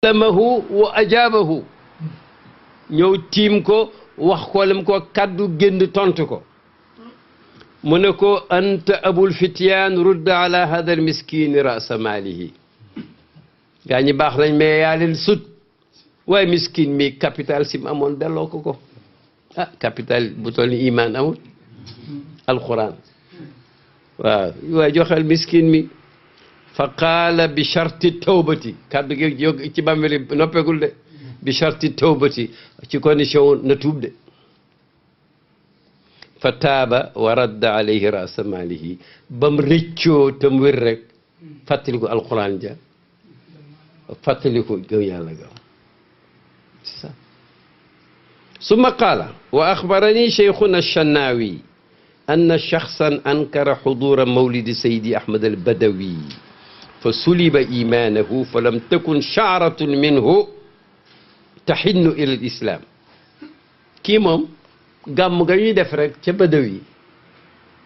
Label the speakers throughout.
Speaker 1: lamahu wa ajaabahu ñëw tiim ko wax ko lam ko kaddu génn tontu ko mu ne ko anta abul fityaan rudd ala hada al miskin rasa maalihi gaa ñi baax nañ mais yaa leen sut waaye miskin mi capital sim amoon delloo ko ko ah capital bu toll ni iman amul alquran waaw waaye joxel miskin mi fa qaala bi sharti tawbati kaddu gi jóg ci bàmmeli noppeegul de bi sharti tawbati ci condition na tuub de fa taaba wa radda alayhi rasa maalihi bam rëccoo tam wér rek fàttaliku alquran ja fàttaliku gëm yàlla ga c'est ça summa qaala wa axbarani cheikhuna alchannawi anna shaxsan ankara xudura mawlidi sayidi ahmad albadawi fa suliba imaanahu fa lam takun shaaratun minhu taxinnu ila alislam kii moom gàmm ga ñuy def rek ca Badawi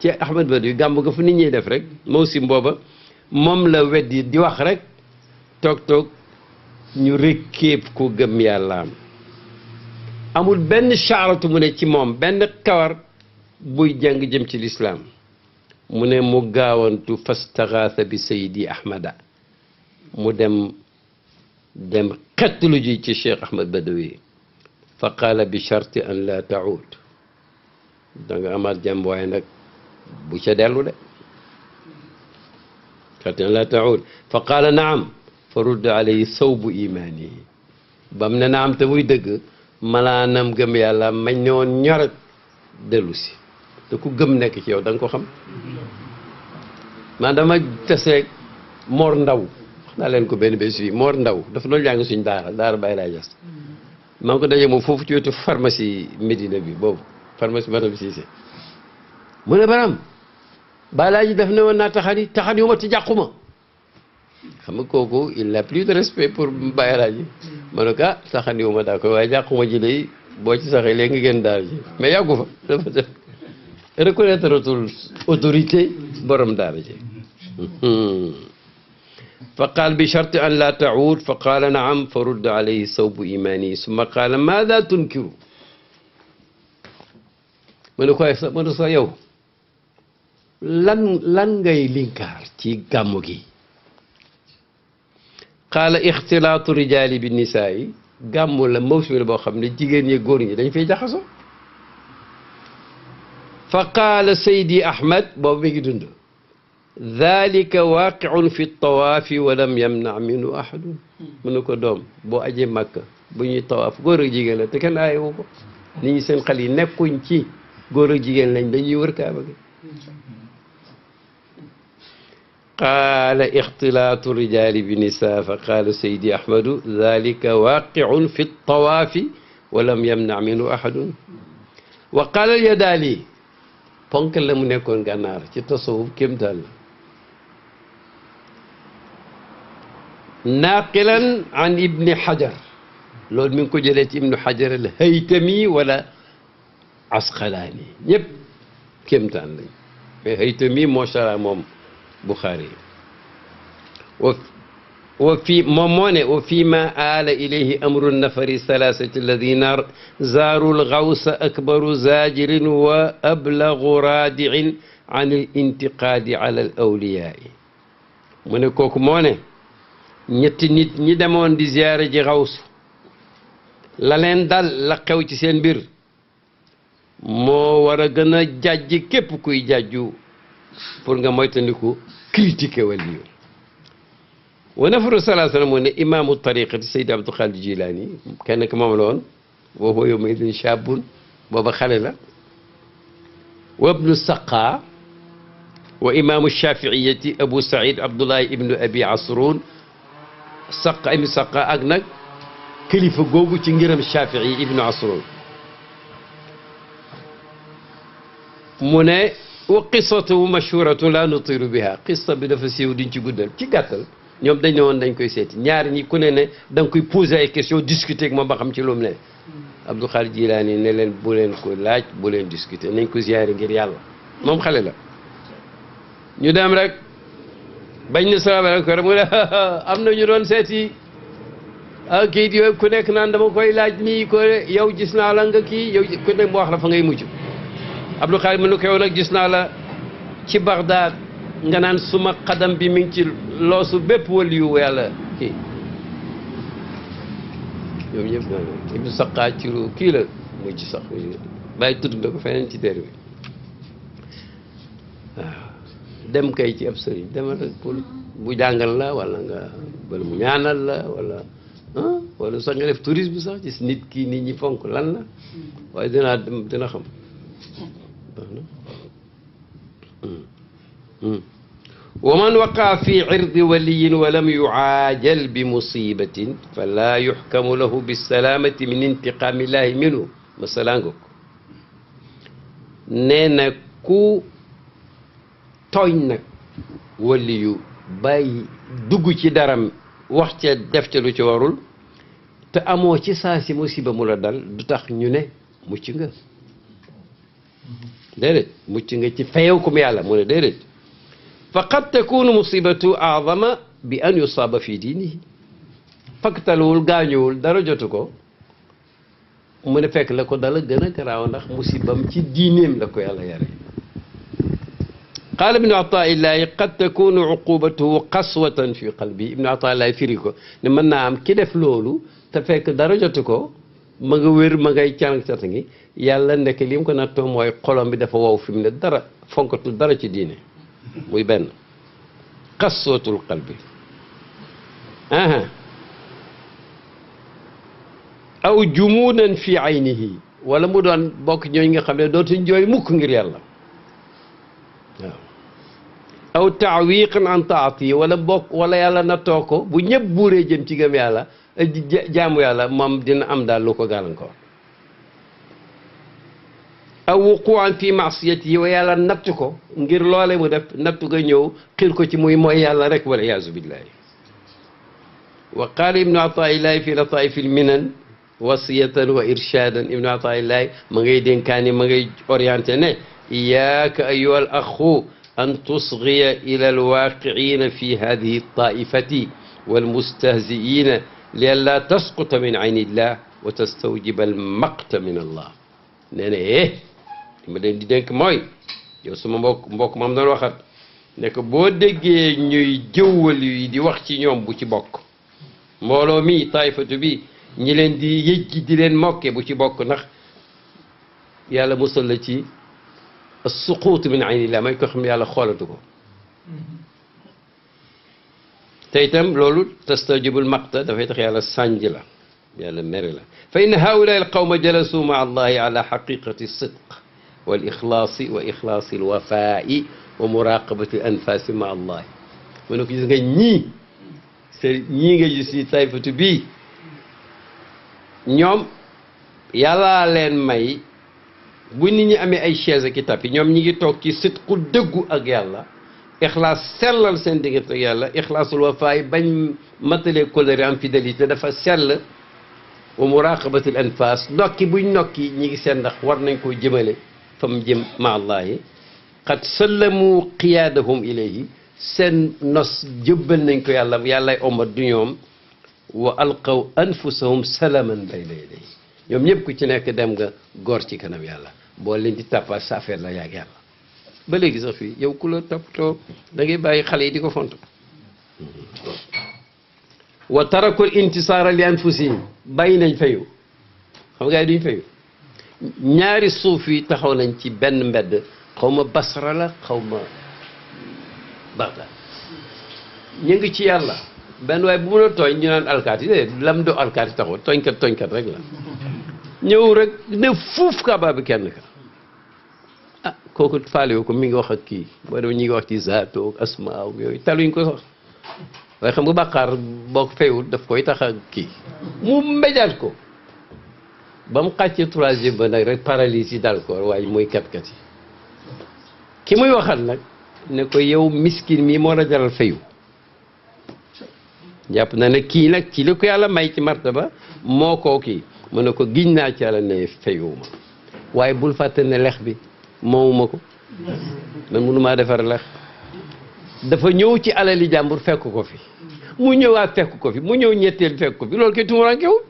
Speaker 1: ci Ahmad Badawi gàmm ga fu nit ñuy def rek mawsim booba moom la weddi di wax rek toog ñu rekkeeb ko gëm yàllaam amul benn shaaratu mu ne ci moom benn kawar buy jàng jëm ci lislaam mu ne mu gaawantu fastaxaasa bi sayidi ahmada mu dem xettlu ji ci cheikh ahmad badawi fa qaala bi charti an la taud da nga amaat jàmm waaye nag bu ca dellu de charti an la taud fa qaala naam fa rudd alayhi sawbu imaanihi bam ne naam te muy dëgg malaanam gëm yàlla mañ ne woon ñoret dellu si te ku gëm nekk ci yow da nga ko xam man dama teseeg Mor Ndaw wax naa leen ko benn bés fii Mor Ndaw dafa doon jàng suñ daara Baye Laye Niass maa ngi ko daje moom foofu ci wetu pharmacie Médina bi boobu pharmacie Madame Cissé mu ne Baram Baye Laye ji daf ne woon naa taxani yu ma ti jàquma xam nga kooku il n'a plus de respect pour Baye Laye ji ma ne ko ah taxani yu ma daa koy waaye jàquma ji day boo ci saxee léegi nga génn daal ji mais yàggu fa dafa def reconnaître atul autorité borom daara ji fa qaal bi charti an la taud fa qaala naam fa rudd alayhi sawbu imani summa qaala maada tunkiru ma ne koy ma ne sa yow lan ngay linkaar ci gàmmu gi qaala ixtilaatu rijaali bi nisaa yi gàmmu la mawsum la boo xam ne jigéen ñi góor ñi dañ fay jaxaso fa qaala saydi ahmad boobu mi ngi dund dalika waaqiun fi tawaafi wa lam yamna minhu ahadun mu ne ko doom boo ajee màkk bu ñuy tawaaf góor ak jigéen la te kenn aayewu ko nit ñi seen xel yi nekkuñ ci góor ak jigéen lañ dañuy wër kaaba gi qaala ixtilaatu rijaali bi nisaa fa qaala saydi ahmadu dalika waaqiun fi tawaafi wa lam yamna minhu ahadun wa qaala alyadaali ponk la mu nekkoon gànnaar ci tasawuf kéemtaan la naaqilan an ibni hajar loolu mi ngi ko jëlee ci ibnu hajar al haytami wala asqalaani ñëpp kéemtaan lañ mais haytami moo sara moom buxaari wa fi moom moo ne wa fi ma aala ilayhi amru nafari salaasati alladina zaaru lgawsa akbaru zaajirin wa ablagu raadiin an al intiqaadi ala al awliyaai mu ne kooku moo ne ñetti nit ñi demoon di ziyaare ji xawsu la leen dal la xew ci seen mbir moo war a gën a jàjj képp kuy jàjju pour nga moytandiku critiquer waliyu wa nafaru salaa sallam mu ne imaamu tariqati Seydi Abdul Xaadir Jilaani kenn ki moom la woon wa huwa yawma idin shaabun booba xale la wa ibnu saqa wa imaamu shafiiyati Abu Saïd Abdullahi ibnu Abi Asrun saqa ibnu saqa ak nag kilifa googu ci ngiram Shafii ibnu Asrun mu ne wa qissatuhu mashhuratun la nutiru biha qissa bi dafa siiw diñ ci guddal ci gàttal ñoom dañ ne woon dañ koy seeti ñaari ñi ku ne ne da nga koy poser ay questions discuter ak moom ba xam ci lu mu ne Abdul Xaadir Jilaani ne leen bu leen ko laaj bu leen discuter nañ ko ziyaare ngir yàlla moom xale la ñu dem rek bañ ne salaamaaleykum rek mu ne am na ñu doon seeti ah kii yooyu ku nekk naan dama koy laaj nii ko yow gis naa la nga kii yow ku nekk mu wax la fa ngay mujj Abdul Xaadir mu ne ko yow nag gis naa la ci Bagdad nga naan suma xadam bi mi ngi ci loosu bépp waliyu yàlla kii ñoom ñëpp nga ibnu saqaa ciru kii la mujj sax bàyyi tudd na ko feneen ci téere bi waaw dem kay ci ab sëriñ demal rek pour bu jàngal la wala nga wala mu ñaanal la wala sax nga def tourisme sax gis nit kii nit ñi fonk lan la waaye dinaa dem dina xam wa man waqaa fi irdi waliyin wa lam yuaajal bi musibatin fala yuxkamu lahu bisalaamati min intiqaamillahi minhu masalaango ko nee na ku tooñ nag waliyu bàyyi dugg ci daram wax ca def ca lu ci warul te amoo ci saa si musiba mu la dal du tax ñu ne mucc nga déedéet mucc nga ci fayew kum yàlla mu ne déedéet fa qad takunu musibatu aadama bi an yusaaba fi diinihi faktaluwul gaañuwul dara jotu ko mu ne fekk la ko dala gën a garaaw ndax musibam ci diineem la ko yàlla yare qaala ibnu ataillahi qad takunu uqubatuhu qaswatan fi qalbi ibnu ataillahi firi ko ne mën naa am ki def loolu te fekk dara jotu ko ma nga wér ma ngay canag ngi yàlla ndekk li mu ko nattoo mooy xolom bi dafa wow fi mu ne dara fonkatul dara ci diine muy benn qaswatul qalbi aw jumuudan fi aynihi wala mu doon bokk ñooñ nga xam ne dootuñ jooy mukk ngir yàlla waaw aw taawiqan an taati wala bokk wala yàlla nattoo ko bu ñëpp buuree jëm ci gëm yàlla jaamu yàlla moom dina am daal lu ko gàllankoor aw wuquan fi maasiyati wa yàlla natt ko ngir loole mu def nattu ga ñëw xir ko ci muy mooy yàlla rek wal iyaazu billahi wa qaala ibnu ataillahi fi lataif alminan wasiyatan wa irshadan ibnu ataillahi ma ngay dénkaani ma ngay orienté ne iyaaka ayuha al axu an tusgiya ila alwaqiina fi hadihi altaifati walmustahziina li an laa tasquta min ayni illah wa tastawjiba almaqta min allah nee na li ma leen di dénk mooy yow suma mbokk moom doon waxat ne ko boo déggee ñuy jëwwal yi di wax ci ñoom bu ci bokk mbooloo mi taifatu bi ñi leen di yëjji di leen mokke bu ci bokk ndax yàlla musal la ci suquut min aynillah may ko xam yàlla xoolatu ko te itam loolu tastajibul maqta dafay tax yàlla sànj la yàlla mere la fa inna haulaai alqawma jalasu maa allahi ala xaqiqati sidq wal ixlaasi wa ixlaasi alwafaai wa muraqabati anfasi maa allahi mu ne ko gis nga ñii ñii nga gis si tayfatu bii ñoom yàllaa leen may bu nit ñi amee ay chaise ki tapi ñoom ñi ngi toog ci sidqu dëggu ak yàlla ixlaas sellal seen diggante ak yàlla ixlaasul wafaay bañ matalee colère am fidélité dafa sell wa muraqabatil anfas nokki buñ nokki ñi ngi seen ndax war nañ koo jëmale fa mu jëm ma allahi qad sallamu qiyaadahum ilayhi seen nos jëbbal nañ ko yàlla yàllay omat du ñoom wa alqaw anfusahum salaman bayna yadayhi ñoom ñëpp ku ci nekk dem nga góor ci kanam yàlla boo leen di tàppaat sa affaire la yaag yàlla ba léegi sax fii yow ku la toppatoo da ngay bàyyi xale yi di ko font wa tarakul intisaara li anfusihim bàyyi nañ fayu xam nga duñ fayu ñaari suuf yi taxaw nañ ci benn mbedd xaw ma Basra la xaw ma Bagdad ñu ngi ci yàlla benn waaye bu mun a tooñ ñu naan alkaati lam do alkaati taxaw tooñkat rek la ñëw rek ne fuuf kaaba bi kenn ka ah kooku faalewu ko mi ngi wax ak kii boo dem ñi ngi wax ci zaato ak asma yooyu taluñ ko sax waaye xam nga bàkkaar boo ko fayul daf koy tax ak kii mu mbéjaat ko ba mu xàccee troisième ba nag rek paralysie yi dal ko waaye mooy kat-kat yi ki muy waxal nag ne ko yow miskin mii moo la jaral fayu jàpp na ne kii nag ci li ko yàlla may ci martaba moo koo kii mu ne ko giñ naa ci yàlla ne fayuwuma waaye bul fàtte ne lex bi moomuma ko man mënumaa defar lex dafa ñëw ci alali jàmbur fekk ko fi mu ñëwaat fekk ko fi mu ñëw ñetteel fekk ko fi loolu kay tumurankewul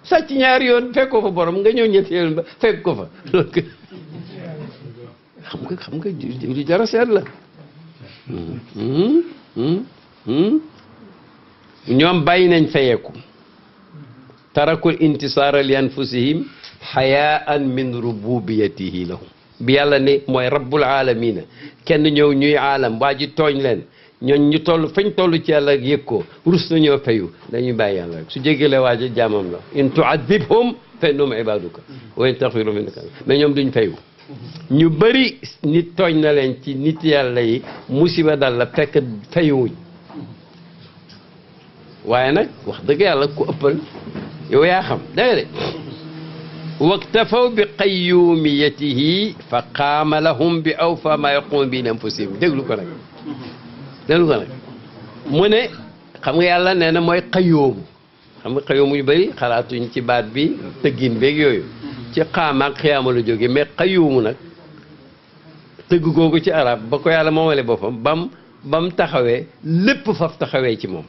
Speaker 1: sàcc ñaari yoon fekk ko fa borom nga ñëw ñetteel ba fekk ko fa loolu kay xam nga lu jar a seet la ñoom bàyyi nañ fayeeku tarakul intisaara li anfusihim xayaan min rububiyatihi lahum bi yàlla ne mooy rabbul alamina kenn ñëw ñuy aalam waa ji tooñ leen ñooñ ñu toll fañ toll ci yàlla yëg ko rus na ñoo fayu dañuy bàyyi yàlla rek su jégalee waa ji jaamam la in tuadibhum fa innahum ibaduka wa in taxfir lahum mais ñoom duñ fayu ñu bëri nit tooñ na leen ci nit yàlla yi musiba dal la fekk fayuwuñ waaye nag wax dëgg yàlla ku ëppal yow yaa xam dégg nga de waktafaw bi qayyumiyatihi fa qaama lahum bi awfa ma yaqumu bi anfusihim déglu ko nag mu ne xam nga yàlla nee na mooy qayyum xam nga qayyum yu bëri xalaatuñ ci baat bi tëggin beeg yooyu ci qaama ak xiyaama la jóge mais qayyum nag tëgg googu ci arab ba ko yàlla moomale boppam bam taxawee lépp faf taxawee ci moom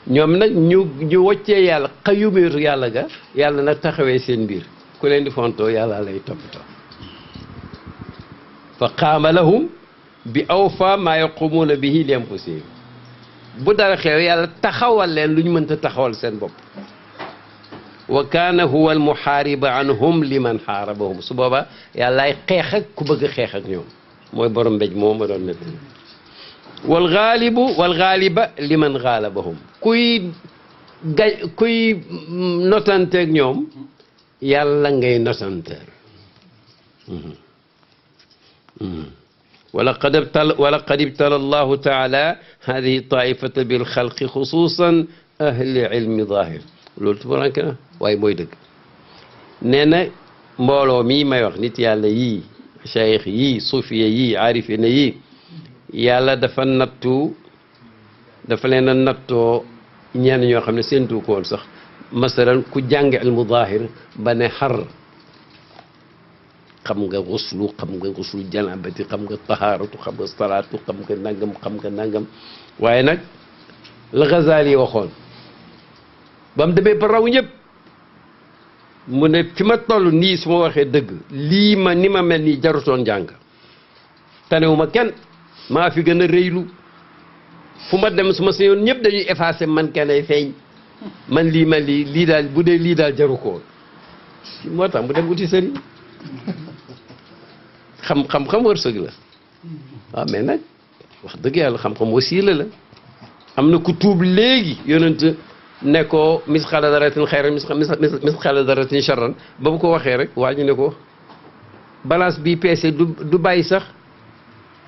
Speaker 1: ñoom nag ñu woccee yàlla xayumeetu yàlla ga yàlla nag taxawee seen mbir ku leen di fontoo yàlla lay toppatoo fa qaama lahum bi awfa maa yaqumuuna bihi li anfusihim bu dara xew yàlla taxawal leen lu ñu mënta taxawal seen bopp wa kaana huwa al muhaariba anhum liman xaarabahum su booba yàllaay xeex ak ku bëgg a xeex ak ñoom mooy borom mbéj moom ma doon nett wal gaaliba liman gaalabahum kuy notanteeg ñoom yàlla ngay notanteel walaqad ibtala allahu taala hadihi taifata bilxalqi xususan ahli ilmi zahir loolu tubaranke na waaye mooy dëgg nee na mbooloo mii may wax nit yàlla yii cheikh yii suufiya yii aarifina yii yàlla dafa leen a nattoo ñenn ñoo xam ne séentu ko woon sax masalan ku jàng ilmu zahir ba ne xar xam nga xuslu janabati xam nga taharatu xam nga salaatu xam nga nangam waaye nag la Ghazali waxoon ba mu demee ba raw ñëpp mu ne fi ma toll nii su ma waxee dëgg lii ma ni ma mel nii jarutoon jàng tanewuma kenn maa fi gën a rëylu fu ma dem su ma sañoon ñëpp dañuy effacé man kenn feeñ man lii daal bu dee lii daal jaru ko moo tax mu dem uti sëriñ xam wërsëg la waaw mais nag wax dëgg yàlla xam-xam wasiila la am na ku tuub léegi yonent ne ko misqaala daratin xayran misqaala daratin charran ba mu ko waxee rek waa ñu ne ko balance bi peese du bàyyi sax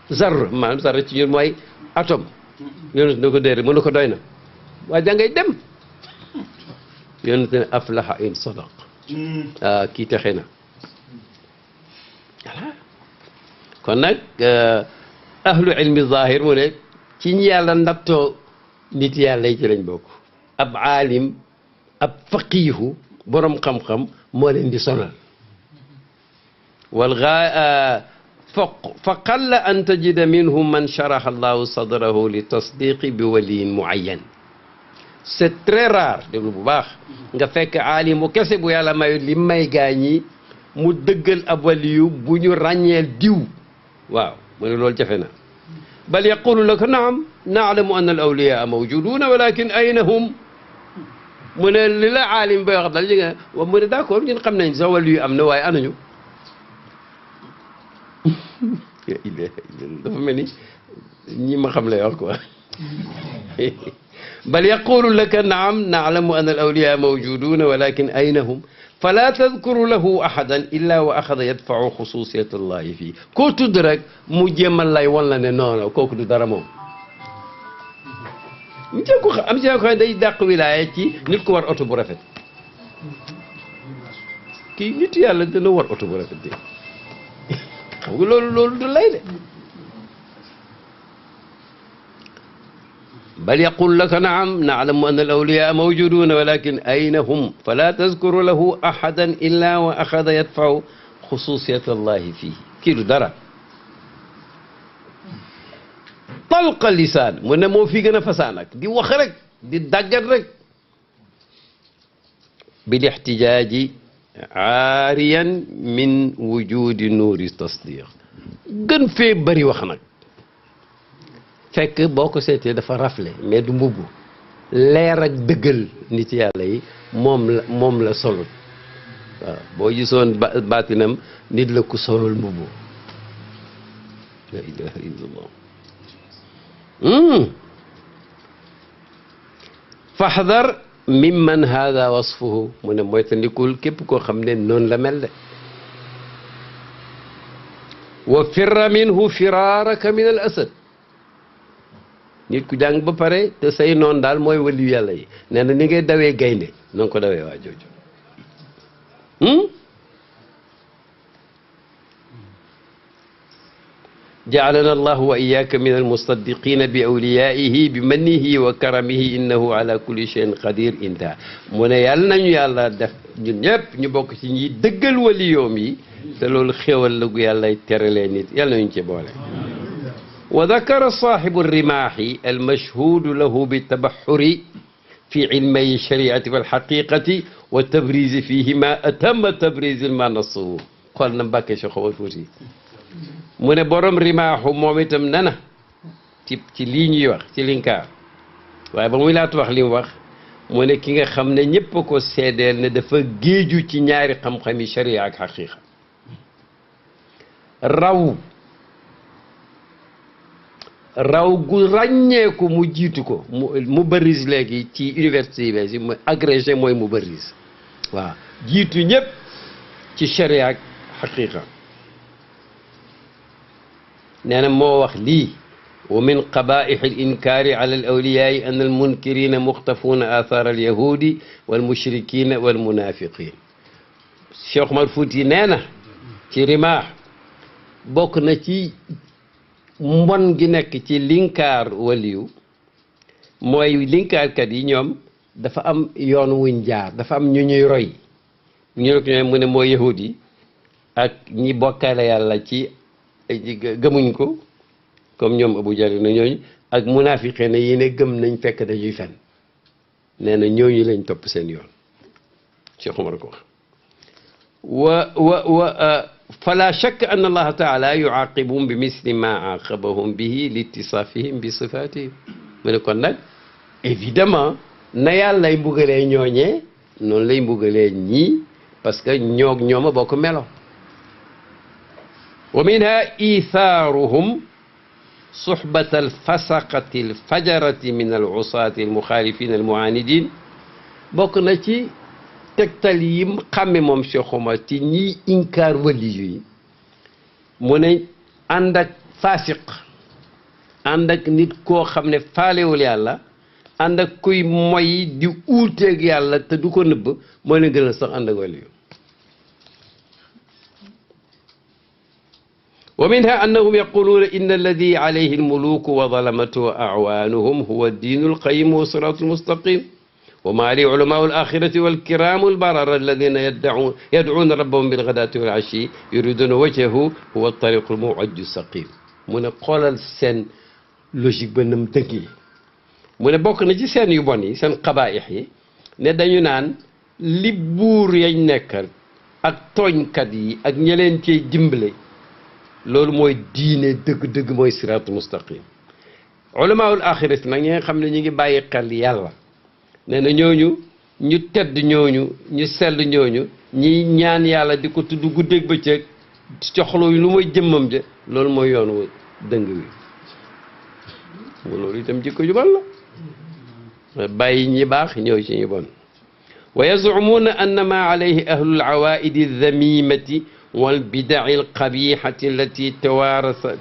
Speaker 1: zarr maanaam zarr ci ñun mooy atome yonent ne ko déedéet mu ne ko doy na waa jàngay dem yonent ne aflaha in sadaq kii texe na voilà kon nag ahlu ilmi zahir mu ne ci ñi yàlla nattoo nit yàlla yi ci lañ bokk ab aalim ab faqiihu borom xam-xam moo leen di sonal fa qalla an tajida minhum man sharaha allahu sadrahu li tasdiqi bi waliyin muayyan c'est très rare déglu bu baax nga fekk aalim bu kese bu yàlla mayu li may gaañi mu dëggal ab waliyu bu ñu ràññeel diw waaw mu ne loolu jafe na bal yaqulu laka naam naalamu anna al awliyaa mawjuduna walakin ayna hum mu ne li la aalim bay wax dal ji nga mu ne d'accord ñun xam nañ sax waliyu am na waaye anañu dafa mel ni ñi ma xam lay wax quoi bal yaqulu laka naam naalamu anna al awliyaa mawjuduna walakin ayna hum fala tadkuru lahu ahadan illa wa axada yadfau xususiyat allahi fii koo tudd rek mu jéemal lay wan la ne non kooku du dara moom ñu jël ko am ci ko day dàq wilaaya ci nit ko war oto bu rafet kii nit yàlla dina war oto bu rafet de xam nga loolu du lay de bal yaqul laka naam naalamu anna al awliyaa mawjuduna walakin ayna hum fala tazkuru lahu ahadan illa wa axada yadfau xususiyat allahi fii kii du dara talqa lisaan mu ne moo fi gën a fasaan ak di wax rek di daggat rek bil ixtijaaji aariyan min wujudi nuuri tasdiq gën fee bari wax nag fekk boo ko seetee dafa rafle mais du mbubb leer ak dëggal nit yàlla yi moom la solut waaw boo gisoon baatinam nit la ku solul mbubb la ilaha illallah fahdar mimman hada wasfuhu mu ne mooy tandikul képp koo xam ne noonu la mel de wa firra minhu firaaraka min al asad nit ku jàng ba pare te say noon daal mooy waliyu yàlla yi nee na ni ngay dawee gaynde na nga ko dawee waa jooju jaalana allahu wa iyaka min almusaddiqina bi awliyaihi bi mannihi wa karamihi innahu ala kulli cheyin qadir inta mu ne yàlla nañu yàlla def ñun ñëpp ñu bokk ci ñi dëggal waliyoom yi te loolu xéwal la gu yàllay teralee nit yàlla nañu ci boole wa dakara saaxibu rimaaxi almashhuudu lahu bitabaxuri fi ilmay shariati walxaqiqati wa tabrisi fihima atama tabrisi ma nassuhu xool na Mbàkke Cheikh Omar Fouti mu ne borom rimaaxu moom itam nana ci lii ñuy wax ci linkaar waaye ba muy laatu wax li mu wax mu ne ki nga xam ne ñëpp a ko seedeel ne dafa géeju ci ñaari xam-xami sharia ak xaqiqa raw gu ràññeeku mu jiitu ko mu bëris léegi ci université yi bees yi mu agrégé mooy mu bëris waaw jiitu ñëpp ci sharia ak xaqiqa nee na moo wax lii wa min qabaa'ih al inkaari ala al awliyaai an al munkirina muxtafuuna athar al yahudi wal mushrikina wal munafiqin Cheikh Omar Fouti nee na ci rimaax bokk na ci mbon gi nekk ci linkaar waliyu mooy linkaarkat yi ñoom dafa am yoon wuñ jaar dafa am ñu ñuy roy ñu rek ñooy mu ne mooy yahudi yi ak ñi bokkaale yàlla ci gëmuñ ko comme ñoom Abu Jahl na ñooñu ak munaafiqee ne yi ne gëm nañ fekk dañuy fen nee na ñooñu lañ topp seen yoon Cheikh Omar ko wax wa fala shakka an allaha taala yuaqibum bi misli ma aqabahum bihi li ittisafihim bi sifatihim mu ne kon nag évidemment na yàlla lay mbugalee ñooñee noonu lay mbugalee ñii parce que ñoom a bokk melo wa minha ithaaruhum suhbata alfasaqati alfajarati min alusati almuxaalifin almuanidin bokk na ci tegtal yi xàmme moom Cheikh Omar ci ñiy inkaar waliyu yi mu ne ànd ak fasiq ànd ak nit koo xam ne faalewul yàlla ànd ak kuy moy di uuteeg yàlla te du ko nëbb moo leen gënal sax ànd ak waliyu wa minha annahum yaquluuna inna alladi alayhi almuluku wa zalamatu wa acwaanuhum huwa addiinu alqayim wa siraatu almustaqim wa ma li ulamaau alaxirati walkiramu albarara alladina yadcuuna rabbahum bilgadaati walashi yuriduna wajhahu huwa altariqu almuwajju saqim mu ne xoolal seen logique ba nam dëgg mu ne bokk na ci seen yu bon yi seen xabaa'ix yi ne dañu naan li buur yañ nekkal ak tooñkat yi ak ñeleen cee dimbale loolu mooy diine dëgg-dëgg mooy siraatul mustaqim ulamaul axirati nag ñi nga xam ne ñu ngi bàyyi xel yàlla nee na ñooñu ñu tedd ñooñu ñu sell ñooñu ñi ñaan yàlla di ko tudd guddeeg bëccëg coxlo lu mooy jëmmam ja loolu mooy yoon wu dëng wi loolu itam jikko ju bon la bàyyi ñi baax ñëw ci ñi bon wa yazumuuna anna ma alayhi ahlul awaidi damimati والبدع القبيحة التي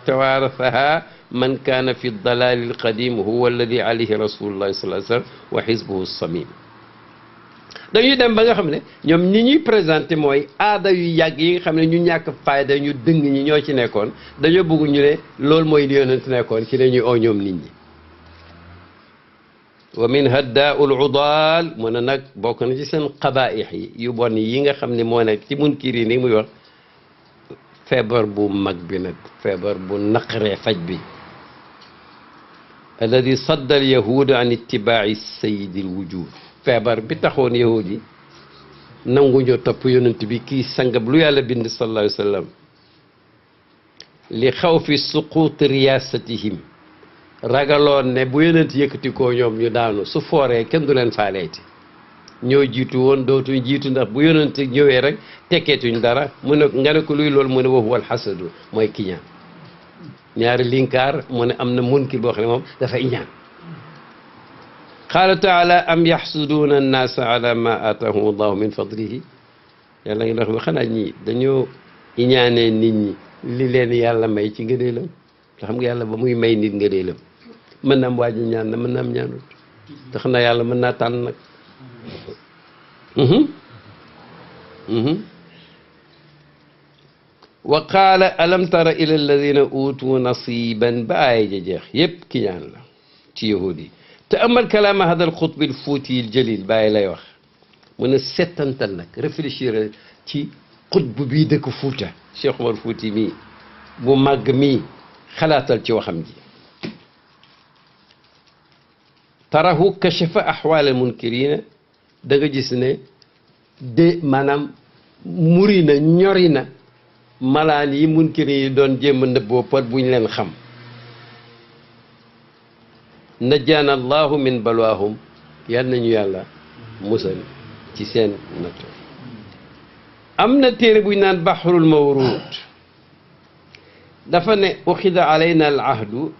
Speaker 1: توارثها من كان في الضلال القديم هو الذي عليه رسول الله صلى الله عليه وسلم وحزبه الصميم dañuy dem ba nga xam ne ñoom ñi ñuy présenté mooy aada yu yàgg yi nga xam ne ñu ñàkk fayda ñu dëng ñi ñoo ci nekkoon dañoo bëgg ñu ne loolu mooy li yonent nekkoon ci la ñuy oo ñoom nit ñi wa min haddaa'ul udaal mu ne nag bokk na ci seen xabaa'ix yi yu bon yi nga xam ne moo nekk ci munkiri ni muy wax feebar bu mag bi nag feebar bu naqaree faj bi alladi sadda al yahuda an ittibaai sayidi l wujud feebar bi taxoon yahud yi nangu ñoo topp yonent bi kii sangab lu yàlla bind sallallahu alayhi wa sallam li xaw fi suquut riyasatihim ragaloon ne bu yonent yëkkati koo ñoom ñu daanu su fooree kenn du leen faaleeti ñoo jiitu woon dootuñ jiitu ndax bu yonent ñëwee rek tekkeetuñ dara mu ne nga ne ko luy loolu mu ne wa huwa alxasadu mooy kiñaan ñaari linkaar mu ne am na munkir boo xam ne moom dafay ñaan qaala taala am yaxsuduuna annaasa ala ma aatahum allahu min fadlihi yàlla ngi wax bi xanaa ñii dañoo iñaanee nit ñi li leen yàlla may ci ngëneelam te xam nga yàlla ba muy may nit ngëneelam mën na am waa ji ñaan na mën na am ñaanut te xam naa yàlla mën naa tànn nag wa qaala alam tara ila alladina utu nasiban ba aaya ja jeex yépp ki ñaan la ci yahudi yi te amal kalaama hada al xutbi al fuuti al jalil bàyyi lay wax mu ne settantal nag réfléchir ci xutb bii dëkk Fuuta Cheikh Omar Fuuti mii bu màgg mii xalaatal ci waxam ji tarahu kashafa ahwaal al munkirina da nga gis ne de maanaam muri na ñori na malaan yi munkir yi doon jéem a nëbboo pot bu ñu leen xam najjaana allahu min balwaahum yal nañu yàlla musal ci seen nattu am na téere buñ naan baxrul mawruud dafa ne uxida alayna al ahdu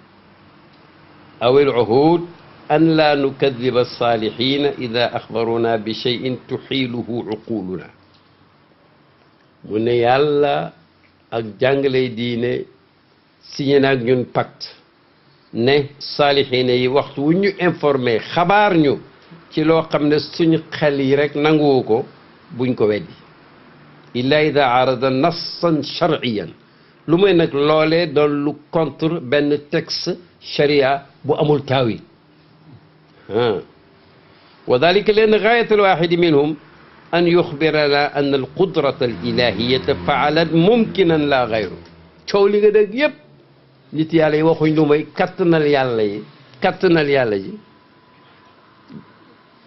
Speaker 1: aw al uhud an laa nukadiba alsaalihina ida axbaruna bi cheyin tuxiiluhu uquluna mu ne yàlla ak jàngale diine signé na ak ñun pacte ne saalihina yi waxtu wu ñu informé xabaar ñu ci loo xam ne suñu xel yi rek nanguwu ko buñ ko weddi illa ida arada nassan char'iyan lu may nag loolee doon lu contre benn texte charia bu amul taawil wa dalika len gaayat alwaxidi minhum an yuxbirana an alqudrata alilahiyata faalat mumkinan la gayru coow li nga dégg yépp nit yàlla yi waxuñ lu may kattanal yàlla yi kattanal yàlla ji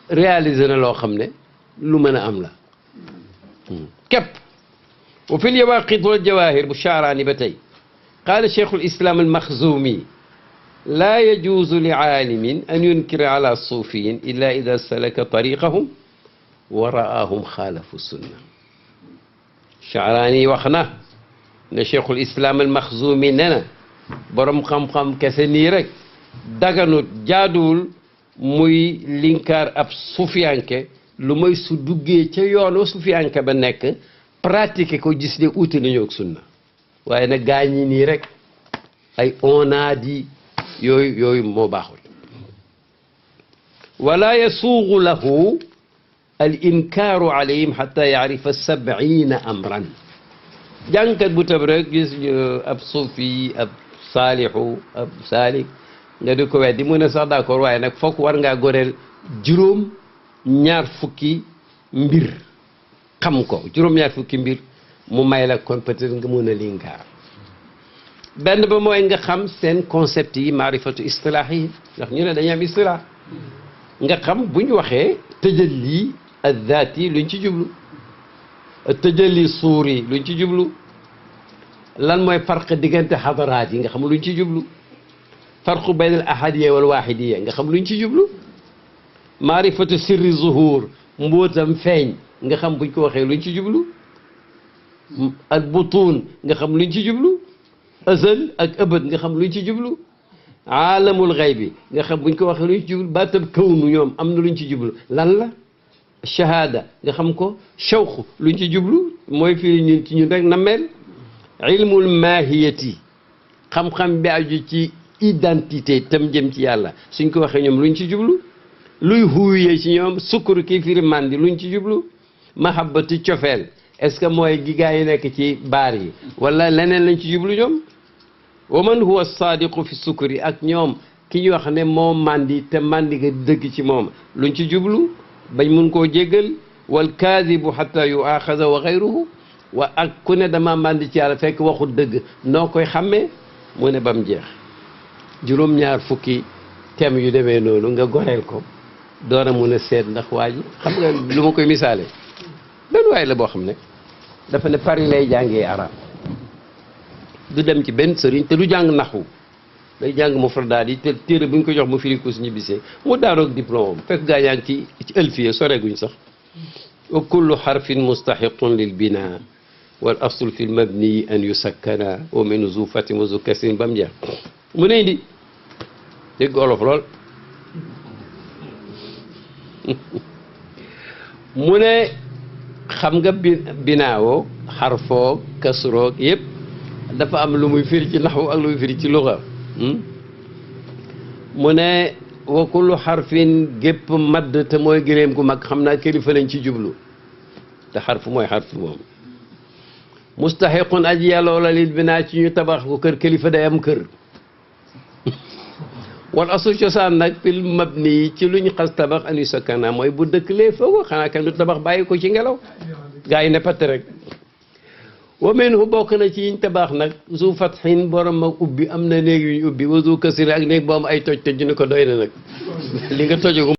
Speaker 1: réaliser na loo xam ne lu mën a am la képp wa fi lyawaqit wal jawahir bu Sha'rani ba tey qaala cheikhu lislam almaxzumi laa yajuuzu li aalimin an yunkira ala suufiyin illa ida salaka tariqahum wa raahum xaalafu sunna Sha'rani wax na ne cheikhul islam almaxzumi ne na borom xam-xam kese nii rek daganut jaaduwul muy linkaar ab sufiyanke lu may su duggee ca yoonu sufiyanke ba nekk pratiquer ko gis ne uute nañu ak sunna waaye nag gaañi nii rek ay onaadi yooyu moo baaxul wala yasuugu lahu al inkaaru alayhim xata yaarifa 70 amran jàngkat bu tab rek gis ab suufi ab saalixu ab saalik nga di ko weddi mu ne sax d'accord waaye nag foog war ngaa goreel juróom-ñaar fukki mbir xam ko juróom-ñaar fukki mbir mu may la kon peut-être nga mën a linkaar benn ba mooy nga xam seen concept yi maarifatu istilaax yi ndax ñu ne dañuy am istilaax nga xam bu ñu waxee tëjalli azzaat yi luñ ci jublu tëjalli suur yi luñ ci jublu lan mooy farq diggante xadaraat yi nga xam luñ ci jublu farqu bayn al ahadiya wal wahidiya nga xam luñ ci jublu maarifatu sirri zuhur mbootam feeñ nga xam buñ ko waxee luñ ci jublu al butun nga xam luñ ci jublu azal ak ëbët nga xam luñ ci jublu aalamul xaybi nga xam buñ ko waxee luñ ci jublu baatab kawnu ñoom am na luñ ci jublu lan la shahada nga xam ko shawq luñ ci jublu mooy fii ñun ci ñun rek nammeel ilmul maahiyati xam-xam bi aju ci identité tam jëm ci yàlla suñ ko waxee ñoom luñ ci jublu luy huuyee ci ñoom sukkuru kii firi mandi luñ ci jublu mahabbati cofeel est-ce que mooy gi gaa yi nekk ci baar yi wala leneen lañ ci jublu ñoom wa man huwa sadiqu fi sukkuri ak ñoom ki ñu wax ne moom mandi te mandi nga dëgg ci moom luñ ci jublu bañ mun koo jéggal wal kaadibu xata yu axada wa xayruhu wa ak ku ne dama mandi ci yàlla fekk waxul dëgg noo koy xàmmee mu ne bam jeex juróom-ñaar fukki thème yu demee noonu nga goreel ko door a mun a seet ndax waa ji xam nga lu ma koy misaale benn waay la boo xam ne dafa ne Paris lay jàngee arab du dem ci benn sëriñ te du jàng naxwu day jàng mufradaat yi te téere bu ñu ko jox mu firi ko su ñibbisee mu daaroog diplôme am fekk gaa yaa ngi ci ëlfiye soreeguñ sax wa kullu xarfin mustaxiqun lil bina wal aslu fi l mabni an yusakkana wa min zu fatin wa zu kasrin ba mu jeex mu ne indi dégg olof lool mu ne xam nga binaawoo xarfoog kasroog yëpp dafa am lu muy firi ci naxwu ak lu muy firi ci luxa mu ne wa kullu xarfin gépp madd te mooy gëléem gu mag xam naa kilifa lañ ci jublu te xarfu mooy xarfu moom mustaxiqun aji yàlla wala lil binaa ci ñu tabax ko kër kilifa day am kër wal asu cosaan nag fil mabni ci lu ñu xas tabax ani sakkana mooy bu dëkkalee foofu xanaa kenn du tabax bàyyi ko ci ngelaw gaa yi ne patt rek wa minhu bokk na ci yiñ tabax nag zu fatxin borom ak ubbi am na néeg yuñ ubbi wa zu kasir ak néeg boo am ay toj toj ñu ne ko doy na nag li nga tojogu